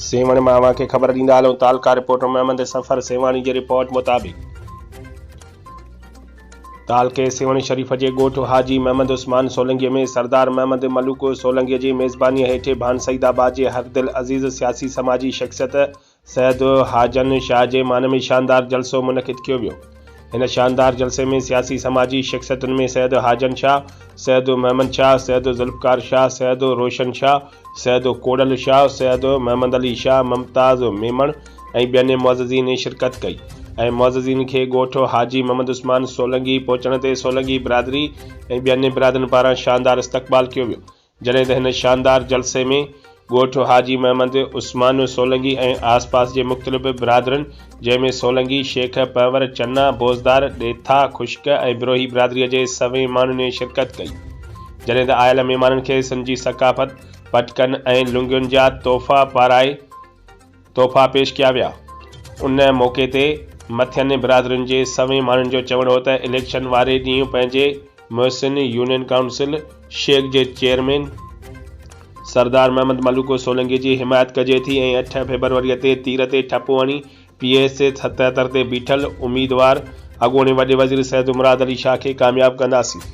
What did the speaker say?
سيوهڻ مان اوهان کي خبر ڏيندا هلون تعلقه رپورٽر محمد صفر سيوهاڻي جي رپورٽ مطابق تعلقي سيوهڻ شريف جي ڳوٺ حاجي محمد عثمان سولنگي ۾ سردار محمد ملوڪ سولنگي جي ميزباني هيٺ ڀان سعيد آباد جي هر دل عزيز سياسي سماجي شخصيت سيد حاجن شاهه جي مان ۾ شاندار جلسو منعقد ڪيو ويو. هن شاندار جلسي ۾ سياسي سماجي شخصيتن ۾ سيد حاجن شاهه، سيد محمد شاهه، سيد ذوالفقار شاهه، سيد روشن شاهه، سيد ڪوڙل شاهه، سيد محمد علي شاهه، ممتاز ميمڻ ۽ ٻين معززين شرڪت ڪئي ۽ معززين کي ڳوٺ حاجي محمد عثمان سولنگي پهچڻ تي سولنگي برادري ۽ ٻين برادرين پاران شاندار استقبال ڪيو ويو. جڏهن ته هن شاندار جلسي ۾ ڳوٺ حاجي محمد عثمان سولنگي ۽ آس پاس جي مختلف برادرين جنهن ۾ سولنگي، شيخ، پنهور، چنا، بوزدار، ڏيٿا، خشڪ ۽ بروهي برادري جي سوين ماڻهن شرڪت ڪئي. جڏهن ته آيل مهمانن کي سنڌ جي ثقافت، پٽڪن ۽ لنگين جا تحفا پارائي تحفا پيش ڪيا ويا. ان موقعي تي مٿين برادرين جي سوين ماڻهن جو چوڻ هو ته اليڪشن واري ڏينهن پنهنجي محسن يونين ڪائونسل شيخ جي چيئرمين سردار محمد ملوڪو سولنگي جي حمايت ڪجي ٿي ۽ اٺ فيبروري تي تير تي ٺپو هڻي پي ايس 77 تي بيٺل اميدوار اڳوڻي وڏي وزير سيد مراد علي شاهه کي ڪامياب ڪنداسين.